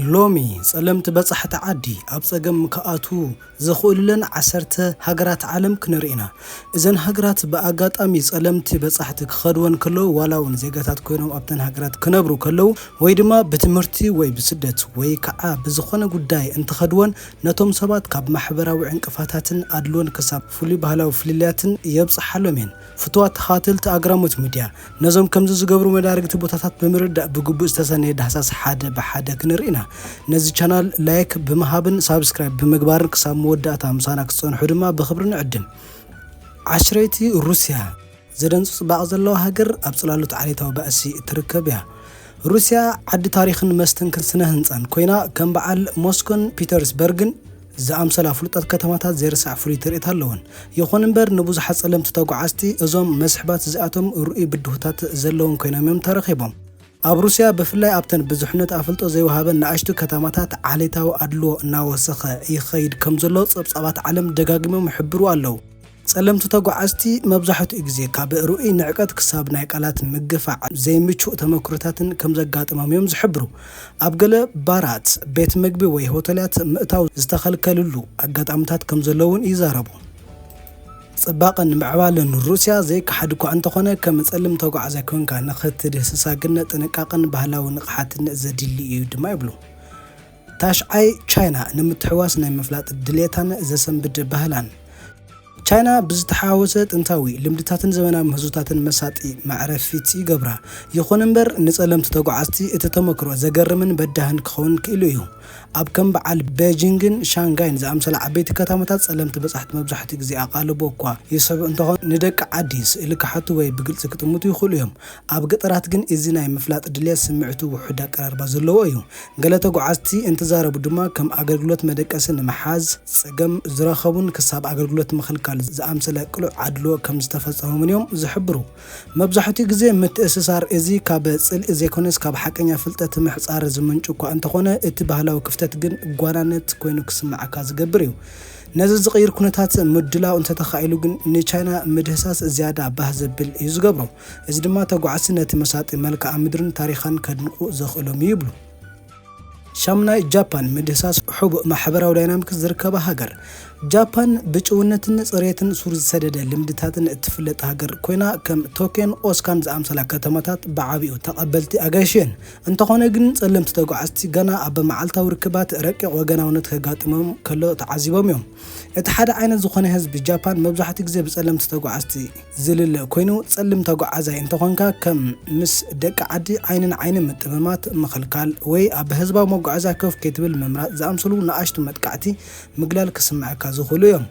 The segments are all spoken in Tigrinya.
ሎሚ ጸለምቲ በጻሕቲ ዓዲ ኣብ ጸገም ክኣትዉ ዘኽእሉለን ዓሰርተ ሃገራት ዓለም ክንርኢ ኢና። እዘን ሃገራት ብኣጋጣሚ ጸለምቲ በጻሕቲ ክኸድወን ከለዉ፣ ዋላ እውን ዜጋታት ኮይኖም ኣብተን ሃገራት ክነብሩ ከለዉ፣ ወይ ድማ ብትምህርቲ ወይ ብስደት ወይ ከዓ ብዝኾነ ጉዳይ እንትኸድወን፣ ነቶም ሰባት ካብ ማሕበራዊ ዕንቅፋታትን ኣድልዎን ክሳብ ፍሉይ ባህላዊ ፍልልያትን የብጽሓሎም እየን። ፍቱዋት ተኸታተልቲ ኣግራሞት ሚድያ፣ ነዞም ከምዚ ዝገብሩ መዳርግቲ ቦታታት ብምርዳእ ብግቡእ ዝተሰነየ ዳህሳስ ሓደ ብሓደ ክንርኢ ኢና። ነዚ ቻናል ላይክ ብምሃብን ሳብስክራይብ ብምግባርን ክሳብ መወዳእታ ምሳና ክትጸንሑ ድማ ብኽብሪ ንዕድም። ዓሽረይቲ ሩስያ ዘደንጹ ጽባቐ ዘለዋ ሃገር ኣብ ጽላሎት ዓሌታዊ ባእሲ እትርከብ እያ። ሩስያ ዓዲ ታሪኽን መስተንክር ስነ ህንጻን ኮይና፣ ከም በዓል ሞስኮን ፒተርስበርግን ዝኣምሰላ ፍሉጣት ከተማታት ዘይርሳዕ ፍሉይ ትርኢት ኣለወን። ይኹን እምበር፣ ንብዙሓት ጸለምቲ ተጓዓዝቲ እዞም መስሕባት እዚኣቶም ርኡይ ብድሆታት ዘለዎም ኮይኖም እዮም ተረኺቦም። ኣብ ሩስያ፣ ብፍላይ ኣብተን ብዙሕነት ኣፍልጦ ዘይወሃበን ንኣሽቱ ከተማታት፣ ዓሌታዊ ኣድልዎ እናወሰኸ ይኸይድ ከም ዘሎ ጸብጻባት ዓለም ደጋጊሞም ይሕብሩ ኣለዉ። ጸለምቲ ተጓዓዝቲ መብዛሕትኡ ግዜ ካብ ርኡይ ንዕቀት ክሳብ ናይ ቃላት ምግፋዕ ዘይምቹእ ተመክሮታትን ከም ዘጋጥሞም እዮም ዝሕብሩ። ኣብ ገለ ባራት፣ ቤት ምግቢ ወይ ሆቴላት ምእታው ዝተኸልከልሉ ኣጋጣሚታት ከም ዘለውን ይዛረቡ። ጽባቐን ምዕባለን ሩስያ ዘይከሓድ እኳ እንተኾነ፣ ከም ጸሊም ተጓዓዛይ ኮንካ ንኽትድህስሳ ግን ጥንቃቐን ባህላዊ ንቕሓትን ዘድሊ እዩ ድማ ይብሉ። ታሽዓይ፣ ቻይና ንምትሕዋስ ናይ ምፍላጥ ድሌታን ዘሰንብድ ባህላን። ቻይና ብዝተሓዋወሰ ጥንታዊ ልምድታትን ዘመናዊ ምህዞታትን መሳጢ መዕረፊት ይገብራ። ይኹን እምበር፣ ንጸለምቲ ተጓዓዝቲ እቲ ተመክሮ ዘገርምን በዳህን ክኸውን ክኢሉ እዩ። ኣብ ከም በዓል ቤጂንግን ሻንጋይን ዝኣምሰላ ዓበይቲ ከተማታት፣ ጸለምቲ በጻሕቲ መብዛሕትኡ ግዜ ኣቓልቦ እኳ ይስሕቡ እንተኾኑ፣ ንደቂ ዓዲ ስእሊ ክሓቱ ወይ ብግልጺ ክጥምቱ ይኽእሉ እዮም። ኣብ ገጠራት ግን እዚ ናይ ምፍላጥ ድሌት ስምዒቱ ውሑድ ኣቀራርባ ዘለዎ እዩ። ገለ ተጓዓዝቲ እንትዛረቡ ድማ፣ ከም ኣገልግሎት መደቀሲ ንምሓዝ ጸገም ዝረኸቡን ክሳብ ኣገልግሎት ምኽልካል ዝኣምሰለ ቅሉዕ ኣድልዎ ከም ዝተፈጸሞምን እዮም ዝሕብሩ። መብዛሕትኡ ግዜ ምትእስሳር እዚ ካብ ጽልኢ ዘይኮነስ ካብ ሓቀኛ ፍልጠት ምሕጻር ዝምንጩ እኳ እንተኾነ፣ እቲ ባህላዊ ክፍተት ግን ጓናነት ኮይኑ ክስምዓካ ዝገብር እዩ። ነዚ ዝቕይር ኩነታት ምድላው እንተተኻኢሉ ግን፣ ንቻይና ምድህሳስ ዝያዳ ባህ ዘብል እዩ ዝገብሮ። እዚ ድማ ተጓዓዝቲ ነቲ መሳጢ መልክዓ ምድርን ታሪኻን ከድንቑ ዘኽእሎም እዩ ይብሉ። ሻምናይ፣ ጃፓን፣ ምድህሳስ ሕቡእ ማሕበራዊ ዳይናሚክስ ዝርከባ ሃገር። ጃፓን ብጭውነትን ጽሬትን ሱር ዝሰደደ ልምድታትን እትፍለጥ ሃገር ኮይና፣ ከም ቶኬን ኦስካን ዝኣምሰላ ከተማታት ብዓቢኡ ተቐበልቲ ኣጋይሽ እየን። እንተኾነ ግን፣ ጸለምቲ ተጓዓዝቲ ገና ኣብ መዓልታዊ ርክባት ረቂቕ ወገናውነት ከጋጥሞም ከሎ ተዓዚቦም እዮም። እቲ ሓደ ዓይነት ዝኾነ ህዝቢ ጃፓን መብዛሕትኡ ግዜ ብጸለምቲ ተጓዓዝቲ ዝልለ ኮይኑ፣ ጸሊም ተጓዓዛይ እንተኾንካ፣ ከም ምስ ደቂ ዓዲ ዓይኒ ንዓይኒ ምጥምማት፣ ምኽልካል፣ ወይ ኣብ ህዝባዊ መጓዓዝያ ኮፍ ከይትብል ምምራጽ ዝኣምሰሉ ንኣሽቱ መጥቃዕቲ ምግላል ክስምዓካ ዝኽእሉ እዮም።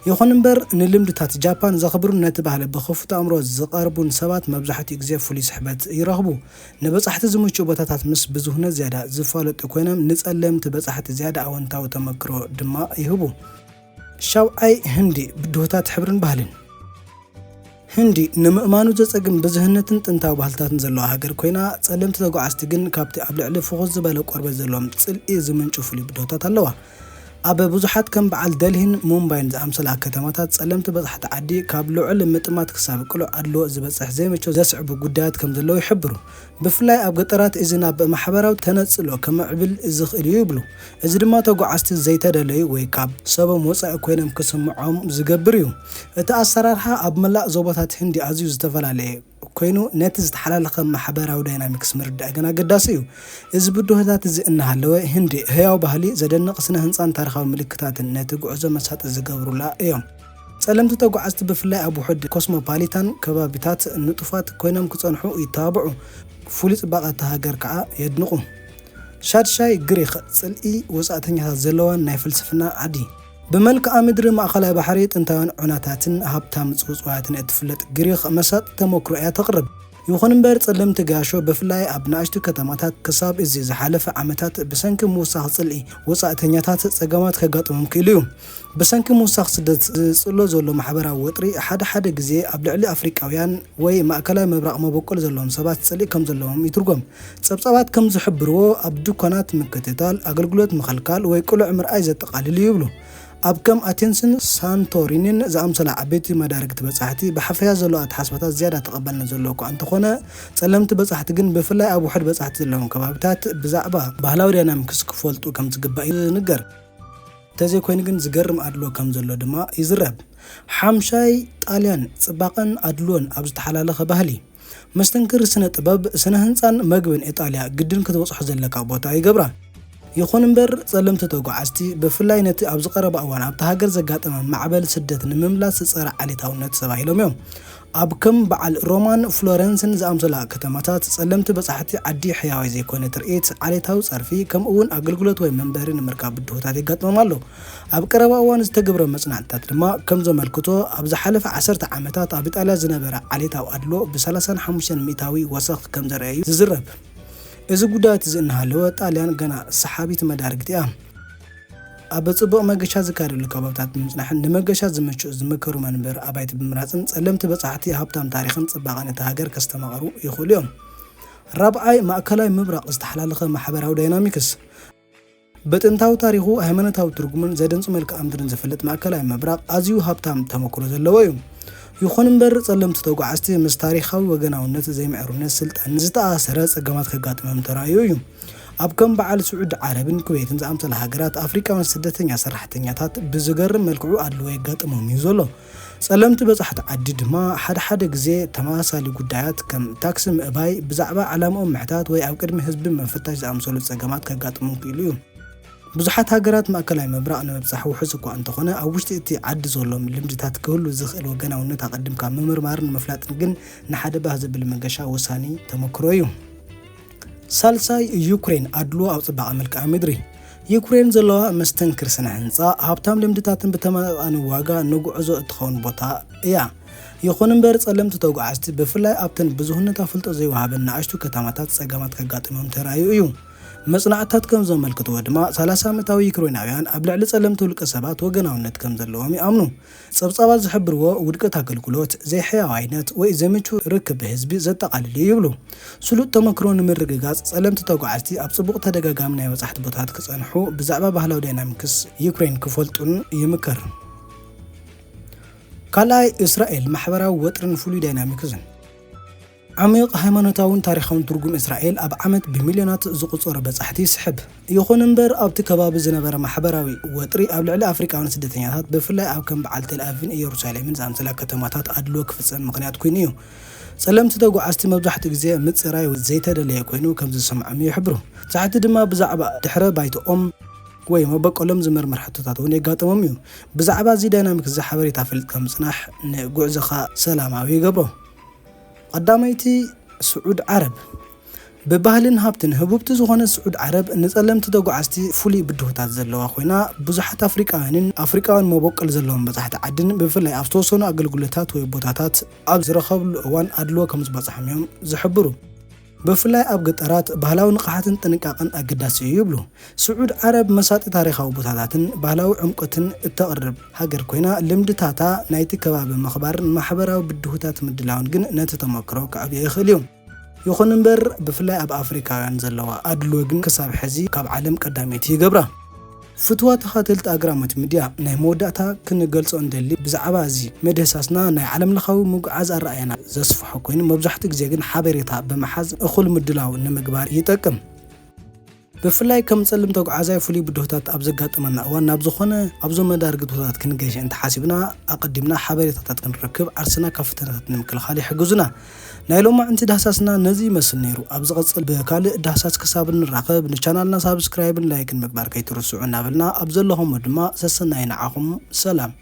ይኹን እምበር፣ ንልምድታት ጃፓን ዘኽብሩን ነቲ ባህሊ ብኽፉት ኣእምሮ ዝቐርቡን ሰባት መብዛሕትኡ ግዜ ፍሉይ ስሕበት ይረኽቡ። ንበጻሕቲ ዝምችኡ ቦታታት ምስ ብዙህነት ዝያዳ ዝፋለጡ ኮይኖም፣ ንጸለምቲ በጻሕቲ ዝያዳ ኣወንታዊ ተመክሮ ድማ ይህቡ። ሻውዓይ፣ ህንዲ፣ ብድሆታት ሕብርን ባህልን። ህንዲ ንምእማኑ ዘጸግም ብዙህነትን ጥንታዊ ባህልታትን ዘለዋ ሃገር ኮይና፣ ጸለምቲ ተጓዓዝቲ ግን ካብቲ ኣብ ልዕሊ ፍኹስ ዝበለ ቆርበት ዘለዎም ጽልኢ ዝምንጩ ፍሉይ ብድሆታት ኣለዋ። ኣብ ብዙሓት ከም በዓል ደልሂን ሙምባይን ዝኣምሰላ ከተማታት፣ ጸለምቲ በጻሕቲ ዓዲ ካብ ልዑል ምጥማት ክሳብ ቅሉዕ ኣድልዎ ዝበጽሕ ዘይምቾት ዘስዕቡ ጉዳያት ከም ዘለዉ ይሕብሩ። ብፍላይ ኣብ ገጠራት፣ እዚ ናብ ማሕበራዊ ተነጽሎ ከምዕብል ዝኽእል እዩ ይብሉ። እዚ ድማ ተጓዓዝቲ ዘይተደለዩ ወይ ካብ ሰቦም ወጻኢ ኮይኖም ክስምዖም ዝገብር እዩ። እቲ ኣሰራርሓ ኣብ መላእ ዞባታት ህንዲ ኣዝዩ ዝተፈላለየ ኮይኑ፣ ነቲ ዝተሓላለኸ ማሕበራዊ ዳይናሚክስ ምርዳእ ግን ኣገዳሲ እዩ። እዚ ብድሆታት እዚ እናሃለወ፣ ህንዲ ህያው ባህሊ፣ ዘደንቕ ስነ ህንጻን ታሪኻዊ ምልክታትን ነቲ ጉዕዞ መሳጢ ዝገብሩላ እዮም። ጸለምቲ ተጓዓዝቲ ብፍላይ ኣብ ውሑድ ኮስሞፖሊታን ከባቢታት ንጡፋት ኮይኖም ክጸንሑ ይተባብዑ። ፍሉይ ጽባቐ እታ ሃገር ከኣ የድንቑ። ሻድሻይ፣ ግሪኽ፣ ጽልኢ ወጻእተኛታት ዘለዋን ናይ ፍልስፍና ዓዲ። ብመልክዓ ምድሪ ማእከላይ ባሕሪ፣ ጥንታውያን ዑናታትን ሃብታም ጽውጽዋያትን እትፍለጥ ግሪኽ መሳጢ ተመክሮ እያ ተቕርብ። ይኹን እምበር፣ ጸለምቲ ገያሾ ብፍላይ ኣብ ንኣሽቱ ከተማታት ክሳብ እዚ ዝሓለፈ ዓመታት ብሰንኪ ምውሳኽ ጽልኢ ወጻእተኛታት ጸገማት ከጋጥሞም ክኢሉ እዩ። ብሰንኪ ምውሳኽ ስደት ዝጽሎ ዘሎ ማሕበራዊ ወጥሪ፣ ሓደ ሓደ ግዜ ኣብ ልዕሊ ኣፍሪቃውያን ወይ ማእከላይ ምብራቕ መበቆል ዘለዎም ሰባት ጽልኢ ከም ዘለዎም ይትርጎም። ጸብጻባት ከም ዝሕብርዎ፣ ኣብ ድኳናት ምክትታል፣ ኣገልግሎት ምኽልካል ወይ ቅሉዕ ምርኣይ ዘጠቓልል እዩ ይብሉ። ኣብ ከም ኣቴንስን ሳንቶሪኒን ዝኣምሰላ ዓበይቲ መዳርግቲ በጻሕቲ ብሓፈያ ዘለዋ ኣተሓሳስባታት ዝያዳ ተቐባልነት ዘለዎ እኳ እንተኾነ፣ ጸለምቲ በጻሕቲ ግን ብፍላይ ኣብ ውሑድ በጻሕቲ ዘለዎም ከባብታት ብዛዕባ ባህላዊ ዳይናሚክስ ክፈልጡ ከም ዝግባእ እዩ ዝንገር። እንተዘይኮይኑ ግን ዝገርም ኣድሎ ከም ዘሎ ድማ ይዝረብ። ሓምሻይ ጣልያን ጽባቐን ኣድሎን ኣብ ዝተሓላለኸ ባህሊ። መስተንክር ስነ ጥበብ፣ ስነ ህንጻን መግብን ኢጣልያ ግድን ክትበጽሖ ዘለካ ቦታ ይገብራ። ይኹን እምበር ጸለምቲ ተጓዓዝቲ ብፍላይ ነቲ ኣብዚ ቀረባ እዋን ኣብታ ሃገር ዘጋጠመ ማዕበል ስደት ንምምላስ ዝጸረ ዓሌታውነት ሰብ ኣሂሎም እዮም። ኣብ ከም በዓል ሮማን ፍሎረንስን ዝኣምሰላ ከተማታት ጸለምቲ በጻሕቲ ዓዲ ሕያዋይ ዘይኮነ ትርኢት፣ ዓሌታዊ ጸርፊ፣ ከምኡ እውን ኣገልግሎት ወይ መንበሪ ንምርካብ ብድሆታት የጋጥሞም ኣሎ። ኣብ ቀረባ እዋን ዝተገብረ መጽናዕትታት ድማ ከም ዘመልክቶ ኣብ ዝሓለፈ ዓሰርተ ዓመታት ኣብ ኢጣልያ ዝነበረ ዓሌታዊ ኣድሎ ብ ሰላሳን ሓሙሽተን ሚእታዊ ወሰኽ ከም ዘርአ እዩ ዝዝረብ። እዚ ጉዳይ እዚ እናሃለወ ጣልያን ገና ሰሓቢት መዳርግቲ እያ። ኣብ ጽቡቕ መገሻ ዝካየደሉ ከባብታት ብምጽናሕን ንመገሻ ዝምችኡ ዝምከሩ መንበሪ ኣባይቲ ብምምራጽን ጸለምቲ በጻሕቲ ሃብታም ታሪኽን ጽባቐን እታ ሃገር ከስተማቕሩ ይኽእሉ እዮም። ራብዓይ ማእከላይ ምብራቕ ዝተሓላለኸ ማሕበራዊ ዳይናሚክስ። ብጥንታዊ ታሪኹ፣ ሃይማኖታዊ ትርጉምን ዘደንጹ መልክዓ ምድርን ዝፍለጥ ማእከላይ ምብራቕ ኣዝዩ ሃብታም ተመክሮ ዘለዎ እዩ። ይኹን እምበር ጸለምቲ ተጓዓዝቲ ምስ ታሪኻዊ ወገናውነት፣ ዘይምዕሩነት ስልጣን ዝተኣሳሰረ ጸገማት ከጋጥሞም ተራእዩ እዩ። ኣብ ከም በዓል ስዑድ ዓረብን ኩዌትን ዝኣምሰላ ሃገራት ኣፍሪቃውያን ስደተኛ ሰራሕተኛታት ብዝገርም መልክዑ ኣድልዎ የጋጥሞም እዩ ዘሎ። ጸለምቲ በጻሕቲ ዓዲ ድማ ሓደ ሓደ ግዜ ተመሳሳሊ ጉዳያት ከም ታክሲ ምእባይ፣ ብዛዕባ ዕላምኦም ምሕታት ወይ ኣብ ቅድሚ ህዝቢ ምፍታሽ ዝኣምሰሉ ጸገማት ከጋጥሞም ክኢሉ እዩ። ብዙሓት ሃገራት ማእከላይ ምብራቕ ንምብጻሕ ውሑስ እኳ እንተኾነ፣ ኣብ ውሽጢ እቲ ዓዲ ዘሎ ልምድታት ክህሉ ዝኽእል ወገናውነት ኣቐዲምካ ምምርማርን ምፍላጥን ግን ንሓደ ባህ ዘብል መገሻ ወሳኒ ተመክሮ እዩ። ሳልሳይ፣ ዩክሬን ኣድልዎ ኣብ ጽባቐ መልክዓ ምድሪ። ዩክሬን ዘለዋ መስተንክር ስነ ህንጻ፣ ሃብታም ልምድታትን ብተመጣጣኒ ዋጋ ንጉዕዞ እትኸውን ቦታ እያ። ይኹን እምበር ጸለምቲ ተጓዓዝቲ ብፍላይ ኣብተን ብዙህነት ኣፍልጦ ዘይወሃበን ንኣሽቱ ከተማታት ጸገማት ከጋጥሞም ተራእዩ እዩ። መጽናዕትታት ከም ዘመልክትዎ ድማ ሰላሳ ሚእታዊ ዩክሬናውያን ኣብ ልዕሊ ጸለምቲ ውልቀ ሰባት ወገናውነት ከም ዘለዎም ይኣምኑ። ጸብጻባት ዝሕብርዎ ውድቀት ኣገልግሎት፣ ዘይሕያዋይነት ወይ ዘይምቹ ርክብ ህዝቢ ዘጠቓልል እዩ ይብሉ። ስሉጥ ተመክሮ ንምርግጋጽ ጸለምቲ ተጓዓዝቲ ኣብ ጽቡቕ ተደጋጋሚ ናይ በጻሕቲ ቦታታት ክጸንሑ ብዛዕባ ባህላዊ ዳይናሚክስ ዩክሬን ክፈልጡን ይምከር። ካልኣይ እስራኤል ማሕበራዊ ወጥርን ፍሉይ ዳይናሚክስን። ዓሚቕ ሃይማኖታውን ታሪኻውን ትርጉም እስራኤል ኣብ ዓመት ብሚልዮናት ዝቑጸሩ በጻሕቲ ይስሕብ። ይኹን እምበር ኣብቲ ከባቢ ዝነበረ ማሕበራዊ ወጥሪ ኣብ ልዕሊ ኣፍሪቃውያን ስደተኛታት ብፍላይ ኣብ ከም በዓል ቴል ኣቪቭን ኢየሩሳሌምን ዝኣምሰላ ከተማታት ኣድልዎ ክፍጸም ምኽንያት ኮይኑ እዩ። ጸለምቲ ተጓዓዝቲ መብዛሕትኡ ግዜ ምጽራይ ዘይተደለየ ኮይኑ ከም ዝስምዖም ይሕብሩ። በጻሕቲ ድማ ብዛዕባ ድሕረ ባይትኦም ወይ መበቆሎም ዝምርምር ሕቶታት እውን የጋጥሞም እዩ። ብዛዕባ እዚ ዳይናሚክ እዚ ሓበሬታ ፈሊጥካ ምጽናሕ ንጉዕዞኻ ሰላማዊ ይገብሮ። ቀዳመይቲ ስዑድ ዓረብ። ብባህልን ሃብትን ህቡብቲ ዝኾነ ስዑድ ዓረብ ንጸለምቲ ተጓዓዝቲ ፍሉይ ብድሆታት ዘለዋ ኮይና፣ ብዙሓት ኣፍሪቃውያንን ኣፍሪቃውያን መበቆል ዘለዎም በጻሕቲ ዓድን ብፍላይ ኣብ ዝተወሰኑ ኣገልግሎታት ወይ ቦታታት ኣብ ዝረኸብሉ እዋን ኣድልዎ ከም ዝበጽሖም እዮም ዝሕብሩ። ብፍላይ ኣብ ገጠራት ባህላዊ ንቕሓትን ጥንቃቐን ኣገዳሲ እዩ ይብሉ። ስዑድ ዓረብ መሳጢ ታሪኻዊ ቦታታትን ባህላዊ ዕምቆትን እተቕርብ ሃገር ኮይና፣ ልምድታታ ናይቲ ከባቢ ምኽባርን ማሕበራዊ ብድሆታት ምድላውን ግን ነቲ ተመክሮ ከዕብዮ ይኽእል እዩ። ይኹን እምበር ብፍላይ ኣብ ኣፍሪካውያን ዘለዋ ኣድልዎ ግን ክሳብ ሕዚ ካብ ዓለም ቀዳመይቲ ይገብራ። ፍትዋ ተኸተልቲ ኣግራሞት ሚድያ፣ ናይ መወዳእታ ክንገልጾ እንደሊ ብዛዕባ እዚ ምድህሳስና ናይ ዓለምለኻዊ ምጉዓዝ ኣረኣእያና ዘስፍሖ ኮይኑ፣ መብዛሕትኡ ግዜ ግን ሓበሬታ ብምሓዝ እኹል ምድላው ንምግባር ይጠቅም። ብፍላይ ከም ጸልም ተጓዓዛይ ፍሉይ ብድሆታት ኣብ ዘጋጠመና እዋን ናብ ዝኾነ ኣብዞም መዳርግቲ ቦታታት ክንገሽ እንተሓሲብና ኣቐዲምና ሓበሬታታት ክንረክብ ዓርስና ካብ ፈተነታት ንምክልኻል ይሕግዙና። ናይ ሎማዕንቲ ዳህሳስና ነዚ ይመስል ነይሩ። ኣብ ዝቐጽል ብካልእ ዳህሳስ ክሳብ ንራኸብ ንቻናልና ሳብስክራይብን ላይክን ምግባር ከይትርስዑ እናበልና ኣብ ዘለኹሞ ድማ ሰሰናይ ንዓኹም ሰላም።